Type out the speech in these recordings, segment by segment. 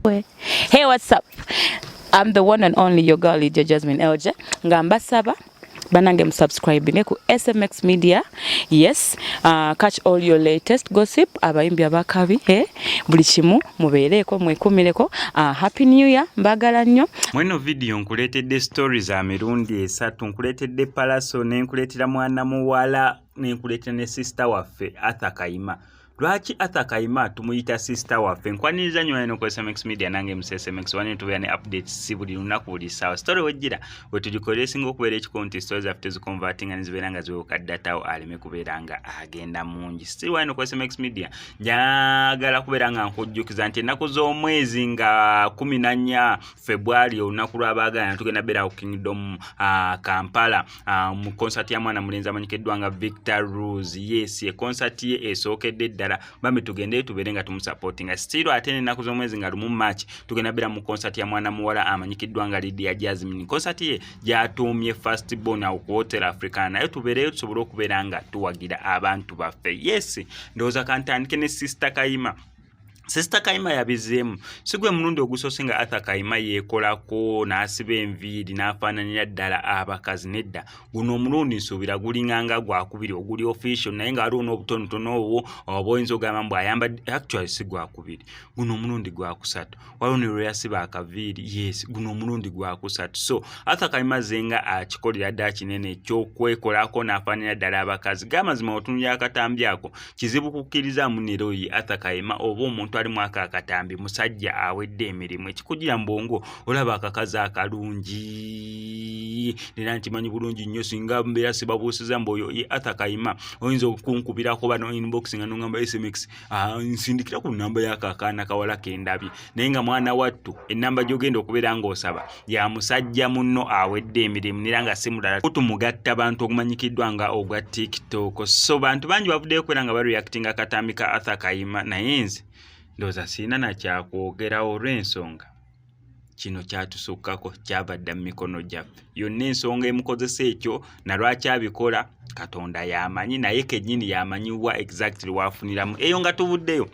Hey, what's up? I'm the one and only your girl Lydia Jasmine LJ. Nga mbasaba banange musubscribe ku SMX Media. Yes, catch all your latest gossip, abayimbi abakabi, eh? Buli kimu mubeereko mwekumireko. Happy New Year, mbagala nnyo. Mweno video nkuleetedde stories za mirundi esatu, nkuleetedde Pallaso, ne nkuleetera mwana muwala, ne nkuleetera ne sister waffe Arthur Kayima. Lwaki Arthur Kayima tumuyita sister waffe? Nkwaniriza nnyo eno ku SMX Media, nange MC SMX. Wano tubeera ne updates si buli lunaku, buli ssaawa. Story wejjira wetugikolera esinga okubeera ekikulu nti story zaffe tuziconvertinga ne zibeera nga ziwebuka data wo aleme kubeera nga agenda mungi. Still wano ku SMX Media njagala kubeera nga nkujjukiza nti ennaku z'omwezi nga 14 February, olunaku lw'abaagala, tugenda beera ku Kingdom Kampala mu concert ya mwana mulenzi amanyikiddwa nga Victor Ruz. Yes, e concert ye esookedde ddala. Bambi tugendeyo tubeere nga tumusupportinga. Still ate n'ennaku z'omwezi nga 1 March tugenda beera mu concert ya mwana muwala amanyikiddwa nga Lydia Jasmine, concert ye gyatuumye First Born awo ku Hotel Africana. Naye tubeereyo tusobole okubeera nga tuwagira abantu baffe. Yes, ndowooza kantandike ne Sister Kayima. Sister Kayima yabizeemu. Si gwe mulundi ogusoose nga Arthur Kayima yeekolako n'asiba enviiri n'afaananira ddala abakazi. Nedda, guno omulundi nsuubira gulinganga gwakubiri oguli official, naye nga waliwo n'obutonotono obwo oba oyinza ogamba mbu ayambadde. Actually si gwakubiri, guno omulundi gwakusatu. Waliwo ne lwe yasiba akaviiri. Yes, guno omulundi gwakusatu. So Arthur Kayima azze nga akikolera ddala kinene ekyokwekolako n'afaananira ddala abakazi. Gamazima otunulira akatambi ako, kizibu kukkiriza munero ye Arthur Kayima oba omuntu alimu ako akatambi musajja awedde emirimu. Ekikugira mu bwongo olaba akakazi akalungi, era nkimanyi bulungi nnyo singa mbeera sibabuusiza mbu oyo ye Arthur Kayima, oyinza okunkubirako bano inbox nga nongamba, "SMX, nsindikira ku namba yako akaana kawala kendabye." Naye nga mwana wattu enamba gy'ogenda okubeera ng'osaba ya musajja munno awedde emirimu, nera nga si mulala kutumugatta bantu ogumanyikiddwa nga ogwa TikTok. So bantu bangi bavuddeyo okubeera nga bareactinga akatambi ka Arthur Kayima, naye nze ndowooza sirina nakyakwogerawo olw'ensonga kino kyatusukkako, kyava dda mu mikono gyaffe. Yonna ensonga emukozesa ekyo nalwaki abikola, Katonda yamanyi, naye kennyini yamanyiwa exactly waafuniramu eyo. Nga tuvuddeyo,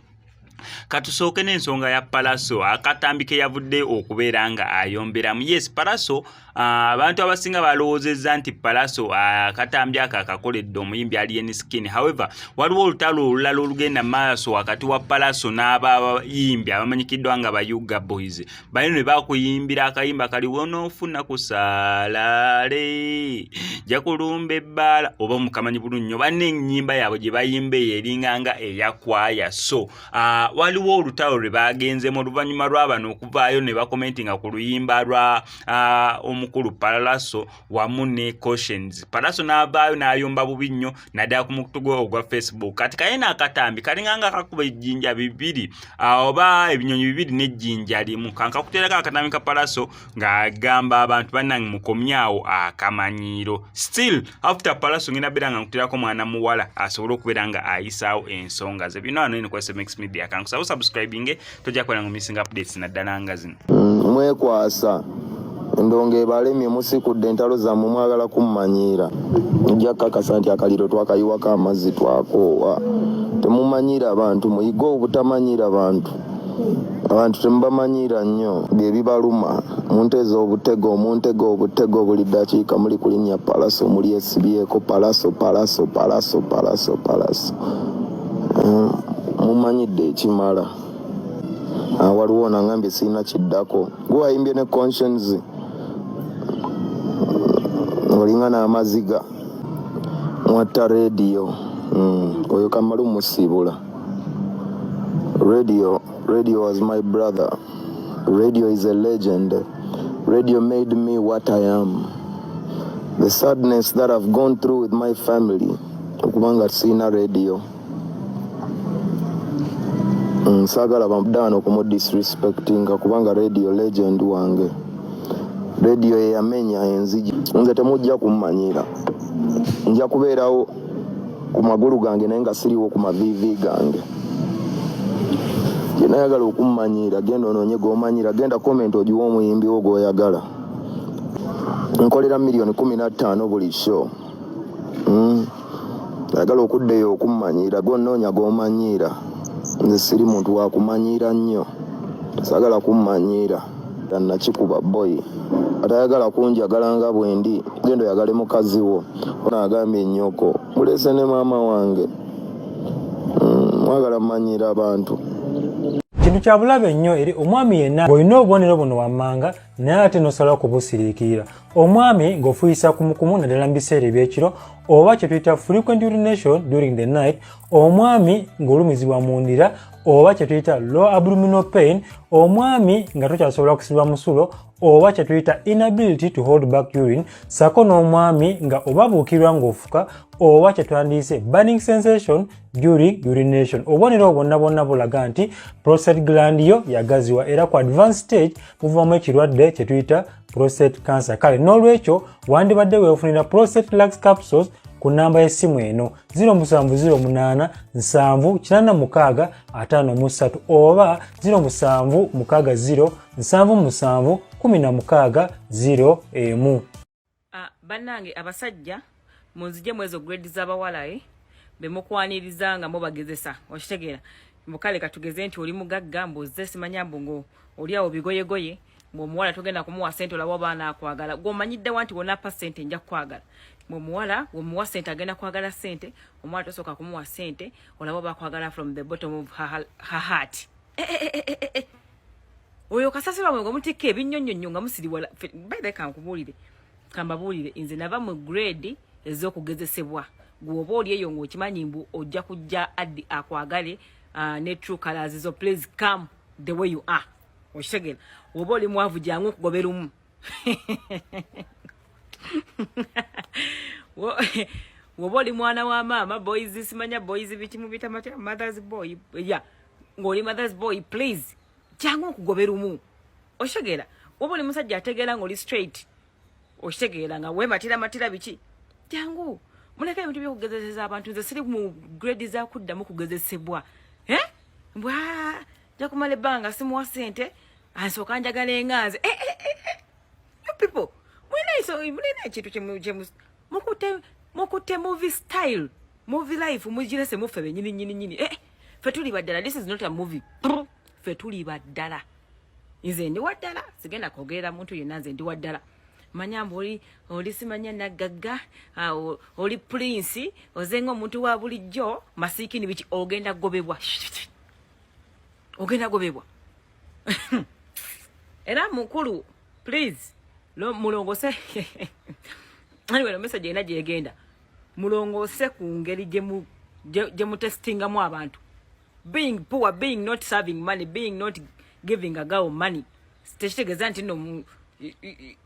katusooke n'ensonga ya Pallaso, akatambi ke yavudde okubeera nga ayomberamu. Yes, Pallaso, abantu abasinga balowoozezza nti Pallaso akatambi ako akakoledde omuyimbi Alien Skin. However, waliwo olutalo olulala olugenda maaso wakati wa Pallaso n'abayimbi abamanyikiddwa nga Bayuga Boys. Balino ne bakuyimbira akayimba kali wonoofuna kusaalaale jakulumba ebbaala, oba mukamanyi bulungi nnyo banna ennyimba yaabwe gye bayimba eyo eringanga eyakwaya. So waliwo olutalo lwe bagenzemu oluvannyuma lw'abano okuvaayo ne bakomentinga ku luyimba lwa omukulu Pallaso wamu ne Cautions. Pallaso n'avaayo n'ayomba bubi nnyo naddala ku mukutu gwe ogwa Facebook. Kati kayina akatambi kalinganga kakuba ejjinja bibiri oba ebinyonyi bibiri n'ejjinja limu. Kankakuteerako akatambi ka Pallaso ng'agamba abantu, "Bannange, mukomyawo akamanyiiro." Still after Pallaso ngenda beera nga nkuteerako mwana muwala asobole okubeera nga ayisaawo ensonga ze. Bino wano eno ku SMX Media. Kankusaba subscribing, tojja kubeera nga missing updates naddala nga zino. Mwekwasa endongo ebalemye, musikudde entalo zammwe, mwagala kummanyiira. Ojja kukakasa nti akaliro twakayiwako amazzi, twakoowa. Temumanyiira abantu, muyige obutamanyiira bantu. Abantu temubamanyiira nnyo, bye bibaluma. Munteze obutego, muntege obutego buli ddakiika. Muli kulinnya Pallaso, muli esibyeko Pallaso, Pallaso, Pallaso, Pallaso, Pallaso. Mumanyidde ekimala. Ah, waliwo nangambye sirina kiddako. Gwe wayimbye ne Conscience, olinga n'amaziga mwatta Radio. Oyo kamalu musiibula Radio. Radio was my brother. Radio is a legend. Radio made me what I am. The sadness that I've gone through with my family okubanga siina Radio. Saagala bamudaano okumudisrespectinga kubanga Radio legend wange. Radio yeyamenya enzigi. Nze temujja kummanyira, nja kubeerawo ku magulu gange naye nga siriwo ku maviivi gange. Gyenayagala okummanyira, genda onoonye gomanyira, genda comment ogiwa omuyimbi wo gw'oyagala. Nkolera miliyoni 15 buli show. Ayagala okuddeyo okummanyira, gonoonya g'omanyiira. Nze siri muntu wakumanyiira nnyo. Saagala kummanyiira. Nakikuba boy. Atayagala kunjagala nga bwendi, genda oyagale mukazi wo. Ono agambye nnyoko, muleese ne maama wange. Mwagala mmanyiira abantu. Kintu kya bulabe nnyo eri omwami yenna ng'olina obubonero buno wammanga naye ate n'osalawo kubusiriikirira. Omwami ng'ofuuyisa kumukumu naddala mu biseera eby'ekiro oba kye tuyita frequent urination during the night, omwami ng'olumizibwa mu ndira oba kye tuyita low abdominal pain, omwami nga tokyasobola kusiba musulo oba kye tuyita inability to hold back urine, ssaako n'omwami nga obabuukirwa ng'ofuka oba kye twandiyise burning sensation during urination. Obubonero obwo bwonna bwonna bulaga nti prostate gland yo yagaziwa era ku advanced stage muvamu ekirwadde kye tuyita prostate cancer. Kale n'olwekyo wandibadde weefunira Prostate Relax Capsules ku nnamba y'essimu eno 0708 7 86 53 oba 0760 77 16 01. Bannange abasajja, munzije mu ezo grade z'abawala bemukwaniriza nga mubagezesa. Okitegeera? Mukale katugeze nti oli mugagga, mbuze simanya mbu ngo oli awo bigoyegoye, ng'omuwala togenda kumuwa sente, olaba oba anaakwagala. Gw'omanyiddewa nti wonappa sente nja kukwagala? Omuwala wemuwa sente agenda kwagala sente. Omuwala tosooka kumuwa sente, olaba oba akwagala from the bottom of her heart. Eh, eh, eh, eh, eh, eh. Oyo kasasiro wamwe gwe mutikka ebinnyonnyonnyo nga musiriwala. By the way, kankubuulire, kambabuulire, nze nava mu grade ez'okugezesebwa. Gweoba oli eyo ng'okimanyi mbu ojja kujja addi akwagale ne true colors zo, please come the way you are. Okitegeera? Oba oli mwavu, jangu okugobera omu. Woba oli mwana wa maama boys, simanya boys biki mubita matya, mothers boy ya ng'oli mothers boy, please jangu okugobera omu. Okitegeera? Woba oli musajja ategeera ng'oli straight, okitegeera, nga wematira matira biki, jangu muleke ebintu byokugezeseza abantu. Nze siri mu grade za kuddamu kugezesebwa, eh? Mbwa nja kumala ebbanga simuwa sente, ansooka njagala enganze. Eh, eh, eh, eh. You people mulina ekintu mukutte movie style, movie life mugirese muffe benyini nyini nyini. Eh, ffe tuli baddala. This is not a movie. Ffe tuli baddala. Nze ndi waddala, sigenda kwogerera muntu yenna. Nze ndi waddala. Manya mbu oli simanya naggagga, oli prince, ozenga omuntu wa bulijjo masiikini biki, ogenda gobebwa, ogenda gobebwa. Era mukulu, please mulongose. Anyway, no message ena gyegenda, mulongose ku ngeri gye mutestingamu abantu. Being poor, being not serving money, being not giving a girl money, tekitegeeza nti no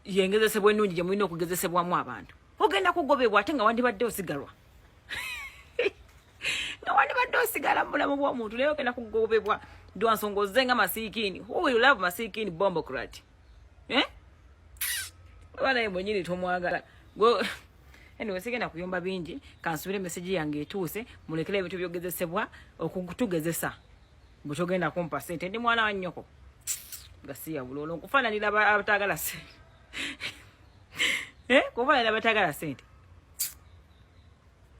yengezesebwa ennungi gye mulina okugezesebwamu abantu. Ogenda kugobebwa ate nga wandibadde osigalwa, nga wandibadde osigala mu bulamu bw'omuntu, naye ogenda kugobebwa lwa nsonga ozze nga masiikini. Who will love masiikini bombocrat, eh? Oba naye mwenyini tomwagala. Anyway, sigenda kuyomba bingi, kansubire message yange etuuse. Mulekere ebintu byogezesebwa okutugezesa bwe togenda kumpa sente, ndi mwana wa nnyoko. Gasiya buloolo, nkufaananira abatagala sente, eh? Kufaananira abatagala sente.